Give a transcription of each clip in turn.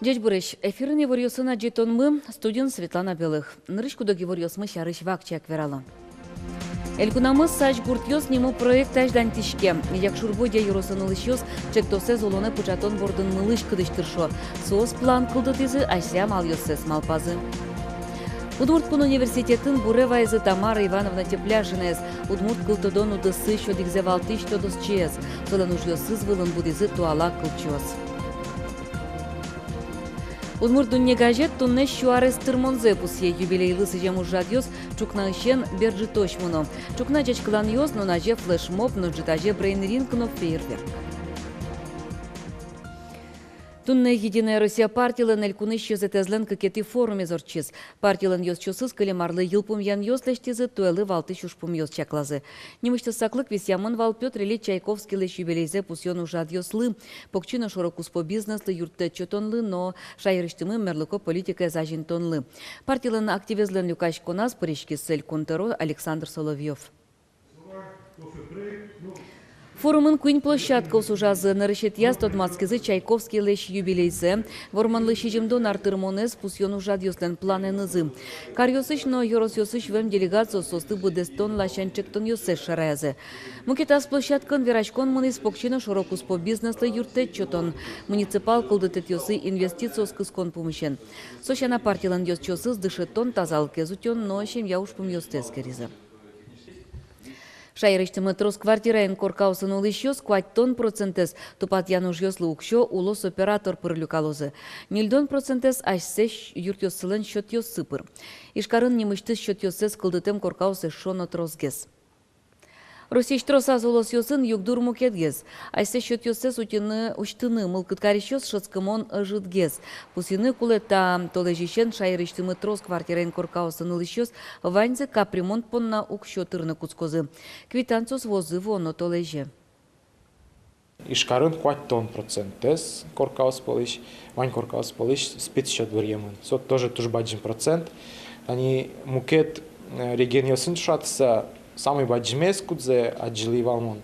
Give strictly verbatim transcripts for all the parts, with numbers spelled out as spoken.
Ӟечбуресь! Эфирын иворъёсын адӟытонмы, студиын Светлана Белых. Нырысь куд-ог иворъёсмы сярысь вакчияк верало. Элькунамы «Сазь гуртъёс» нимо проект азьланьтӥське. Якшур-Бӧдья ёросын улӥсьёс ӵектосэз улонэ пыӵатон бордын мылысь-кыдысь тыршо. Соос план кылдытӥзы, асьсэ амалъёссэс малпазы. Удмурт кун университетын буре вайизы Тамара Ивановна Тепляшинаез, удмурт кылтодон удысысь одӥгзэ валтӥсь тодосчиез. Солэн ужъёсыз вылын будӥзы туала кылчиос. «Удмурт дунне» газет туннэ сю арес тырмонзэ пусъе. Юбилейлы сӥзем ужрадъёс ӵукнаысен бер ӝытозь мыно. Ӵукна ӟечкыланъёс, нуназе флешмоб но ӝытазе брейн-ринг но фейерверк. Туннэ «Единая Россия» партилэн элькунысь ёзэтэзлэн кыкетӥ форумез ортчиз. Партилэн ёзчиосыз кылем арлы йылпумъянъёс лэсьтӥзы, туэлы валтӥсь ужпумъёс чаклазы. Нимысьтыз саклык висъямын вал Пётр Ильич Чайковскийлэсь юбилейзэ пусъён ужрадъёслы, покчи но шоро-куспо бизнеслы юрттэт сётонлы но шаерысьтымы мерлыко политикаез азинтонлы. Партилэн активезлэн люкаськоназ пыриськиз Элькун тӧро Александр Соловьёв. Форумын куинь площадкаос ужазы. Нырысетӥяз тодматскизы Чайковскийлэсь юбилейзэ, вормонлы сизьымдон ар тырмонэз, пусъён ужрадъёслэн планэнызы. Каръёсысь но ёросъёсысь вуэм делегациос соосты быдэстон ласянь ӵектонъёссэс шараязы. Мукетаз площадкаын вераськон мынӥз покчи но шоро-куспо бизнеслы юрттэт сётон, муниципал кылдытэтъёсы инвестициос кыскон пумысен. Со сяна партилэн ёзчиосыз дышетон, тазалыкез утён но семья ужпумъёсты эскеризы. Шаерысьтымы трос квартираен коркаосын улӥсьёс куатьтон процентэз тупатъян ужъёслы уксё улос оператор пыр люкалозы. Ньыльдон процентэз асьсэ сь-, юртъёссылэн счётъёссы пыр. Ижкарын нимысьтыз счётъёссэс кылдытэм коркаос эшшо но тросгес. Россиысь тросаз улосъёсын югдур мукетгес. Асьсэ счётъёссэс утьыны, усьтыны мылкыд карисьёс шӧдскымон ӧжытгес. Пусйыны кулэ, та толэзьысен шаерысьтымы трос квартираен коркаосын улӥсьёс ваньзы капремонт понна уксё тырыны кутскозы. Квитанциос вуозы вуоно толэзе. Ижкарын куатьтон процентэз коркаос пӧлысь, вань коркаос пӧлысь спецсчёт быръемын. Со тоже туж бадӟым процент. Тани мукет, э, регионъёсын ӵошатыса, самой бадӟымез, кудзэ адӟылӥ вал мон,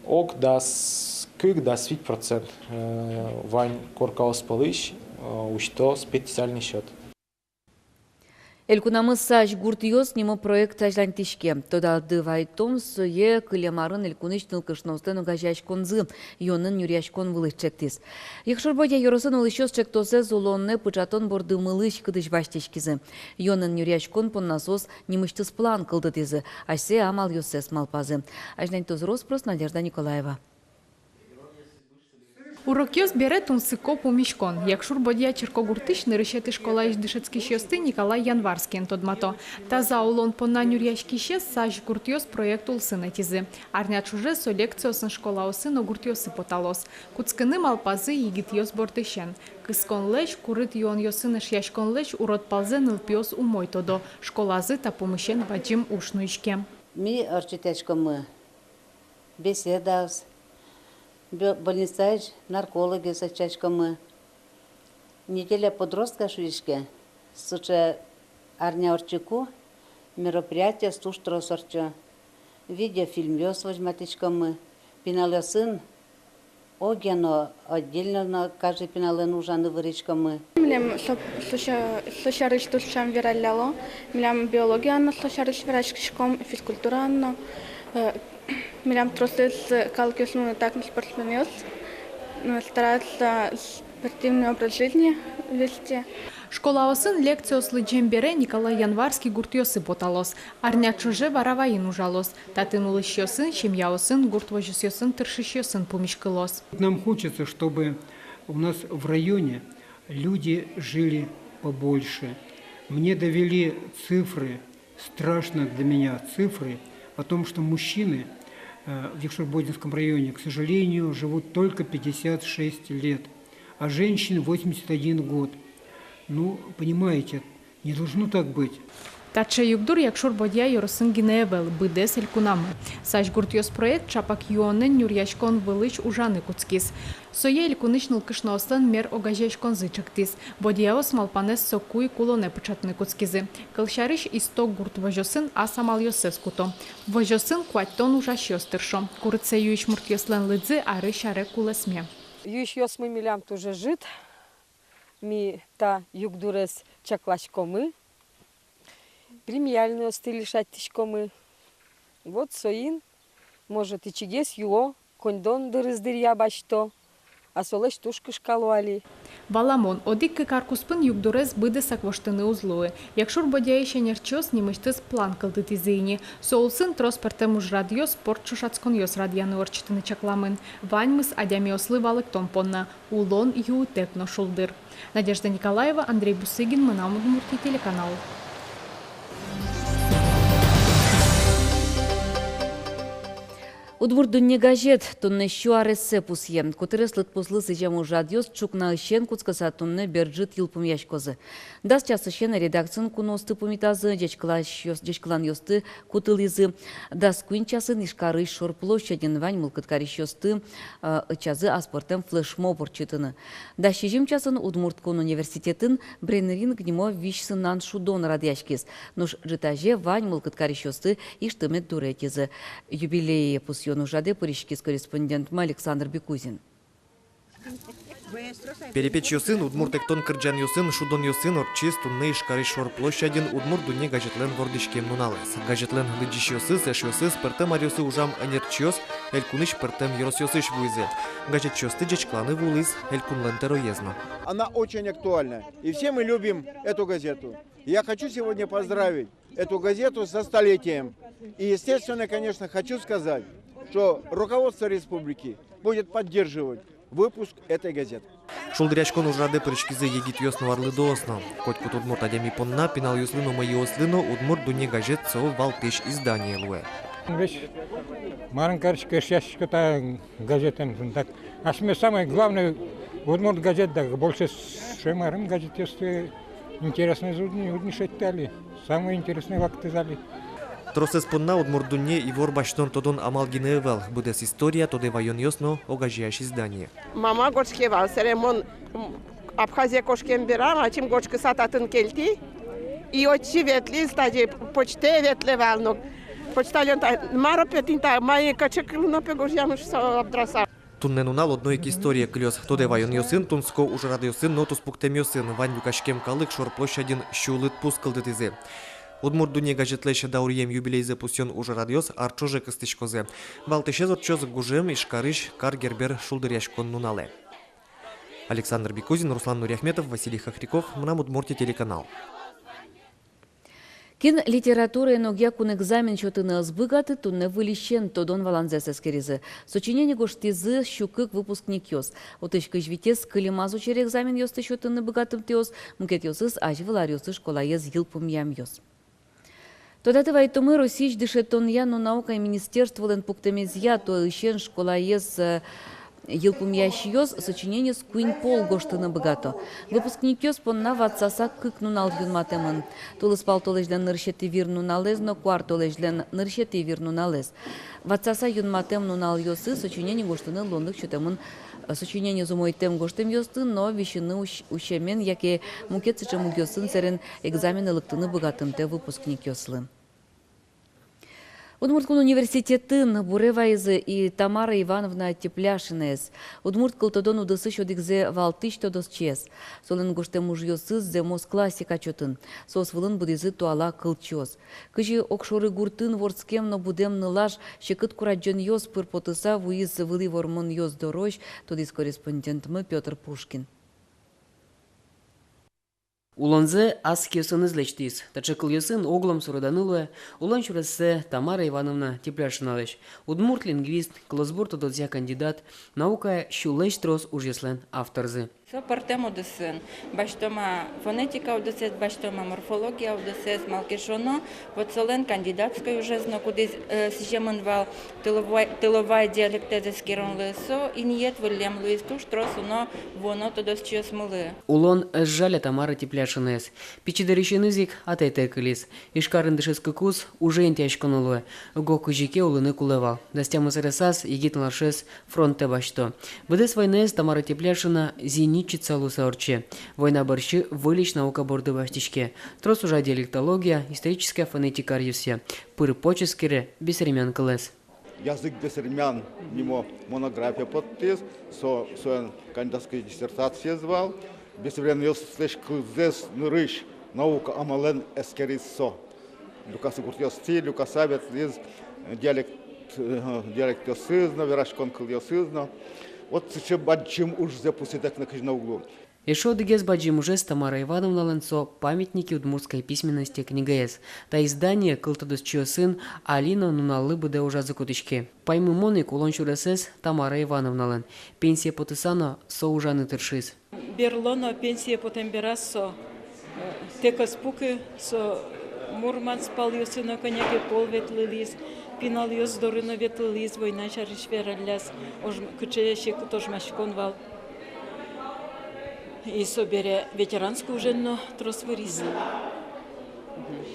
ог дас кык, дас вить процент, э, вань коркаос пӧлысь, э, усьто специальный счёт. Элькунамы «Сазь гуртъёс» нимо проект азьланьтӥське. Тодады вайытом, сое кылем арын элькунысь нылкышноослэн огазеяськонзы юонэн нюръяськон вылысь ӵектӥз. Якшур-Бӧдья ёросын улӥсьёс ӵектосэз улонэ пыӵатон борды мылысь-кыдысь басьтӥськизы. Юонэн нюръяськон понна соос нимысьтыз план кылдытӥзы, асьсэ амалъёссэс малпазы. Азьланьтоз рос-прос Надежда Николаева. Урокъёс бере тунсыко пумиськон. Якшур-Бӧдья черкогуртысь нырысетӥ школаысь дышетскисьёсты Николай Январскиен тодмато. Таза улон понна нюръяськисез «Сазь гуртъёс» проект улсын ӧтизы. Арня ӵоже со лекциосын школаосы но гуртъёсы поталоз. Кутскыны малпазы егитъёс бордысен. Кысконлэсь, курыт юонъёсын эшъяськонлэсь урод палзэ нылпиос умой тодо. Школазы та пумысен бадӟым уж нуиське. Ми ортчытӥськомы беседаос, бе-, больницаысь наркологъёс ортчытӥськомы. «Неделя подростка» шуиське, сыӵе арня ортчыку мероприятиос туж трос ортчо. Видеофильмъёс возьматӥськомы, пиналъёсын огъя но, отдельно но каждый пиналэн ужаны выриськомы. Милям со, со ся-, со сярысь туж ӵем вералляло. Милям биологияын но со сярысь вераськиськом, физкультураын но. Э, милям тросэз калыкъёсмы так но спортсменъёс, но стараются спортивный образ жизни вести. Школаосын лекциос лыдӟем бере Николай Январский гуртъёсы поталоз. Арня ӵоже Варавайын ужалоз. Татын улӥсьёсын, семьяосын, гурт возёсъёсын тыршисьёсын пумиськылоз. Нам хочется, чтобы у нас в районе люди жили побольше. Мне довели цифры, страшно для меня цифры, о том, что мужчины, э, в Якшур-Бодьинском районе, к сожалению, живут только пятьдесят шесть лет, а женщин восемьдесят один год. Ну, понимаете, не должно так быть. Таӵе югдур Якшур-Бӧдья ёросын гинэ ӧвӧл, быдэс элькунамы. «Сазь гуртъёс» проект ӵапак юонэн нюръяськон вылысь ужаны кутскиз. Сое элькунысь нылкышноослэн мер огазеяськонзы ӵектӥз. Бӧдьяос малпанэз соку ик улонэ пыӵатыны кутскизы. Кылсярысь, исток гурт возёсын ас амалъёссэс куто. Возёсын куатьтон ужасьёс тыршо. Курытсэ юись муртъёслэн лыдзы арысь аре кулэсме. Юисьёсмы милям туж ӧжыт. Ми та югдурез чакласькомы, премиальнойёсты лишатӥськомы. Вот соин, может, ичигес юо, коньдон дырыз дыръя басьто, а солэсь туж кышкало али. Валамон, одӥг-кык ар куспын югдурез быдэсак воштыны уз луы. Якшур-Бодьяысь ӧнерчиос нимысьтыз план кылдытӥзы ини. Со улсын трос пӧртэм ужрадъёс, спорт ӵошатсконъёс радъяны, ортчытыны чакламын. Ваньмыз адямиослы валэктон понна, улон юытэк но шулдыр. Надежда Николаева, Андрей Бусыгин, «Мынам Удмуртие» телеканал. «Удмурт дунне» газет туннэ сю арессэ пусъе. Котырес лыдпуслы сӥзем ужрадъёс ӵукнаысен кутскыса туннэ бер ӝыт йылпумъяськозы. Дас часысен редакциын куноосты пумитазы, ӟечкыласьёс-, ӟечкыланъёсты кутылӥзы. Дас куинь часын Ижкарысь Шор площадьын вань мылкыд карисьёсты, э, ӧтчазы аспӧртэм флешмоб ортчытыны. Дас сизьым часын Удмурт кун университетын Брейнринг нимо визь сынан шудон радъяськиз. Нош ӝытазе вань мылкыд карисьёсты Ижтымет дуре ӧтизы. Юбилее пусъён ужрадэ пыриськиз корреспондентмы Александр Бекузин. Перепечъёсын, удмурт эктон-кырӟанъёсын, шудонъёсын ортчиз туннэ Ижкарысь Шор площадьын «Удмурт дунне» газетлэн вордӥськем нуналэз. Газетлэн лыдӟисьёсыз, эшъёсыз, пӧртэм аръёсы ужам ӧнерчиос элькунысь пӧртэм ёросъёсысь вуизы. Газетчиосты ӟечкыланы вуылӥз элькунлэн тӧроез но. Она очень актуальна, и все мы любим эту газету. Я хочу сегодня поздравить эту газету со столетием. И, естественно, конечно, хочу сказать, что руководство республики будет поддерживать выпуск этой газеты. Шулдыръяськон ужрадэ пыриськизы егитъёс но, арлыдоос но. Котькуд удмурт адями понна, пиналъёслы но, мӧйыослы но «Удмурт дунне» газет со валтӥсь издание луэ. Весь, марын карисько, эшъяськисько та газетэн, так. Асьме самый главный удмурт газет, так, больше с-, шемарым газетъёсты интересный уд ни, уд ни шедьтэ али. Самый интересный вакытэ али. Тросэз понна «Удмурт дунне» ивор басьтон, тодон амал гинэ ӧвӧл, быдэс история, тодэ ваёнъёс но огазеясь издание. Мама гожтӥське вал, сэре мон, м, Абхазие кошкем берам, ачим гожтыса татын кельтӥ. И отчы ветлӥз, тазьы почтае ветлэ вал, но почтальон та-, мар-о пе тӥни та, мае кыӵе кыл но пе гожъямыш со абдраса. Туннэ нунал одно ик историе кылёз. Тодэ ваёнъёсын, тунсыко ужрадъёсын но туспуктэмъёсын вань люкаськем калык Шор площадьын сю лыдпус кылдытӥзы. «Удмурт дунне» газетлэсь дауръем юбилейзэ пусъён ужрадъёс ар ӵоже кыстӥськозы. Валтӥсез ортчоз гужем Ижкарысь кар Гербер шулдыръяськон нуналэ. Александр Бекузин, Руслан Нуриахметов, Василий Хохряков, «Мынам Удмуртие» телеканал. Кин литератураен огъя кун экзамен сётыны ӧз быгаты, туннэ выльысен тодон-валанзэс эскеризы. Сочинение гожтӥзы сю кык выпускникъёс. Отысь кызь витез кылемаз учыр экзаменъёсты сётыны быгатымтэос, мукетъёсыз азьвыл аръёсы школаез йылпумъямъёс. Тодады вайытомы, Россиысь дышетонъя но наукая министерстволэн пуктэмезъя, туэысен школаез, э, йылпумъясьёс сочинениез куинь пол гожтыны быгато. Выпускникъёс понна ватсаса кык нунал юнматэмын: тулыспал толэзьлэн нырысетӥ вир нуналэз но куартолэзьлэн нырысетӥ вир нуналэз. Ватсаса юнматэм нуналъёсы сочинение гожтыны луонлык сётэмын, э, сочинениез умойтэм гожтэмъёсты но висьыны усь-, усемен яке мукет сыӵе мугъёсын сэрен экзаменэ лыктыны быгатымтэ выпускникъёслы. Удмурт кун университетын буре вайизы и Тамара Ивановна Тепляшинаез, удмурт кылтодон удысысь одӥгзэ валтӥсь тодосчиез. Солэн гожтэм ужъёсыз зэмос классика чотын. Соос вылын будӥзы туала кылчиос. Кызьы огшоры гуртын вордскем но будэм нылаш секыт курадӟонъёс пыр потыса вуиз вылӥ вормонъёс дорозь, тодӥз корреспондентмы Пётр Пушкин. Улонзэ ас киосыныз лэсьтӥз. Таӵе кылъёсын оглом суреданы луэ улон сюрессэ Тамара Ивановна Тепляшиналэсь. Удмурт лингвист, кылосбур тодосъя кандидат, наукая сюлэсь трос ужъёслэн авторзы. Со пӧртэм удысын. Басьтом-а фонетика удысэз, басьтом-а морфология удысэз, малы ке шуоно, вот солэн кандидатской ужез но, кудӥз, э, сӥземын вал тыловай, тыловай диалектэз эскеронлы, со инъет выллем луиз, туж трос уно вуоно тодосчиосмылы. Улон ӧз жаля Тамара Тепляшинаез. Пичи дырысеныз ик атайтэк кылиз. Ижкарын дышетскыкуз уже интыяськоно луэ. Уго кызьы ке улыны кулэ вал. Дас тямыс аресаз егит нылашез фронтэ басьто. Быдэс войнаез Тамара Тепляшина зенитчица луыса ортче. Война бӧрсьы выльысь наука борды басьтӥське. Трос ужа диалектология, историческая фонетика аръёсъя. Пыр-поч эскере бесермян кылэз. «Язык бесермян» нимо монография поттӥз, со, соин кандидатской диссертациез вал. Бесевлянъёслэсь кылзэс нырысь наука амалэн эскериз со. Люкасгуртъёстӥ, люкаса ветлӥз диалект, э, диалектъёсыз но, вераськон кылъёсыз но. Вот сыӵе бадӟым ужзэ пусйытэк но кызьы но уг лу. Эшшо одӥгез бадӟым ужез Тамара Ивановналэн — со «Памятники удмуртской письменности» книгаез. Та издание кылтодосчиосын али но нуналлы быдэ ужазы кутӥське. Паймымон ик улон сюресэз Тамара Ивановналэн. Пенсие потыса но со ужаны тыршиз. Берло но, пенсие потэм бераз со, э, тэк ӧз пукы, со Мурманск палъёсы но кӧня ке пол ветлылӥз, пиналъёс доры но ветлылӥз, война сярысь вералляз, ож-, кыӵе секыт ожмаськон вал. И собере ветеранской ужен но трос выриз.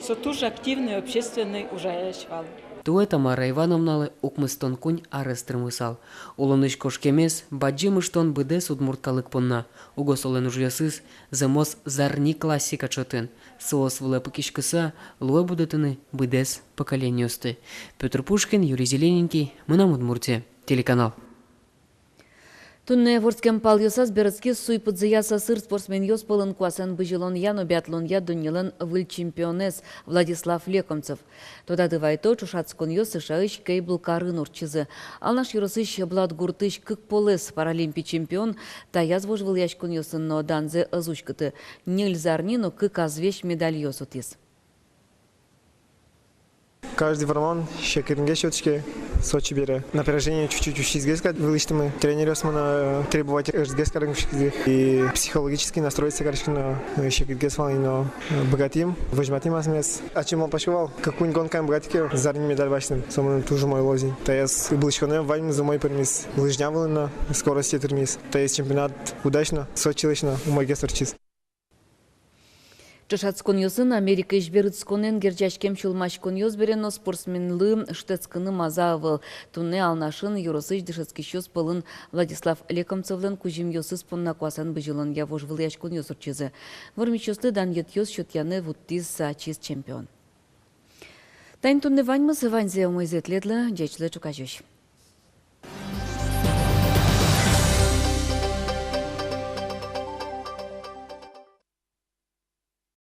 Со туж активной общественной ужась вал. Туэ Тамара Ивановналы укмыстон куинь арес тырмысал. Улонысь кошкемез бадӟым ыштон быдэс удмурт калык понна. Уго солэн ужъёсыз зэмос зарни классика чотын. Соос вылэ пыкиськыса, луэ будэтыны быдэс поколениосты. Пётр Пушкин, Юрий Зелененький, «Мынам Удмуртие» телеканал. Туннэ вордскем палъёсаз берытскиз суй-пыдзыя сӧсыр спортсменъёс пӧлын куасэн бызьылонъя но биатлонъя дуннелэн выль чемпионэз Владислав Лекомцев. Тодады вайытом, ӵошатсконъёс Ижкарысь Кейбл-карын ортчизы. Алнаш ёросысь Блатгуртысь кык полэс паралимпи чемпион таяз вожвылъяськонъёсын но данзэ ӧз уськыты. Ньыль зарни но кык азвесь медальёс утӥз. Каждый вормон секытгес сётӥське, Сочи бере. Напряжение чуть-чуть усизгес кадь вылысьтымы. Тренеръёс мыно, э, требовать ӧжытгес карыны кутскизы. И психологически настроиться кариськыны, э, секытгес вал, но, э, быгатӥм, возьматӥм асьмес. Ачим малпасько вал, кык-куинь гонкаын быгатӥсько зарни медаль басьтыны. Со мыным туж умой луоз ини. Таяз ыбылӥськонэ ваньмыз умой пӧрмиз. Лыжня вылын но, скоростье тырмиз. Таяз чемпионат удачно, Сочилэсь но умойгес ортчиз. Ӵошатсконъёсын Америкаысь берытсконэн герӟаськем сюлмаськонъёс бере но спортсменлы шутэтскыны маза ӧвӧл. Туннэ Алнашын ёросысь дышетскисьёс пӧлын Владислав Лекомцевлэн кузьымъёсыз понна куасэн бызьылонъя вожвылъяськонъёс ортчизы. Вормисьёсты данъетъёс сётъяны вуттӥз ачиз чемпион. Тани туннэ ваньмыз. Ваньзэ умойзэ тӥледлы, ӟечлы, ӵуказёзь.